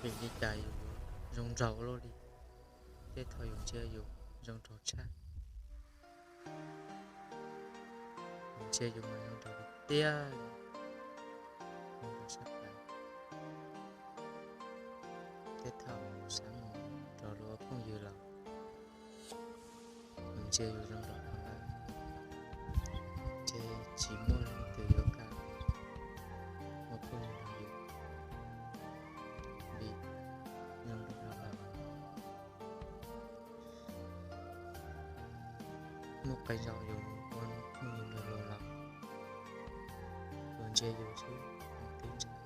Vim li cas yus zoo nraug ua luaj li, tej thaum yus ntsia yus zoo nraug tshaj, yus ntsia yus mas zoo nraug tiag tiag, zoo nraug sab plaws. Tej thaum xav mus rau luag ua phooj ywg los yus ntsia yus zoo nraug dhau lawm, ces tsis muaj leej twg yuav kam ua phooj ywg nrog yus, vim zoo nraug dhau lawm. Muaj qee zaus yus ua phooj ywg nrog luag los luag ntsia yus xwb, luag twb ntshai,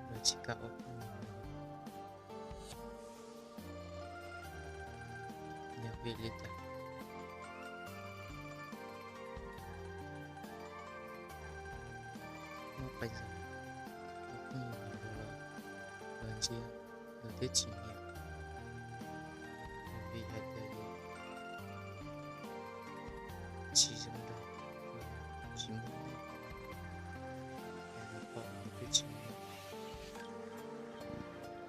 luag tsis kam ua phooj ywg nrog yus. Yog vim li cas? Muaj qee zaus ua phooj ywg nrog luag los luag ntsia luag twb tsis nyiam, vim hais tias yus tsis zoo nraug, tsis muaj nyiaj, yus pom yus twb tsis nyiam,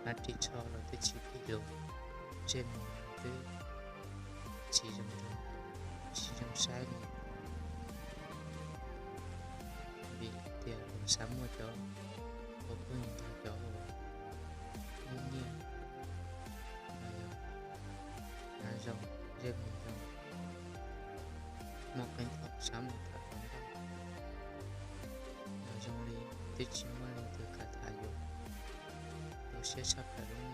hnav ris tsho los twb tsis phim lus, ntsej muag los twb tsis zoo nraug, tsis zoo saib li. Vim tias luag xav muaj cov ua phooj ywg nrog cov uas muaj nyiaj, los yog hnav zoo, ntsej muag zoo, muaj qee thaum xav mus tham hluas nkauj los zoo li twb tsis muaj leej twg kam tham yus, tu siab tshaj plaws lub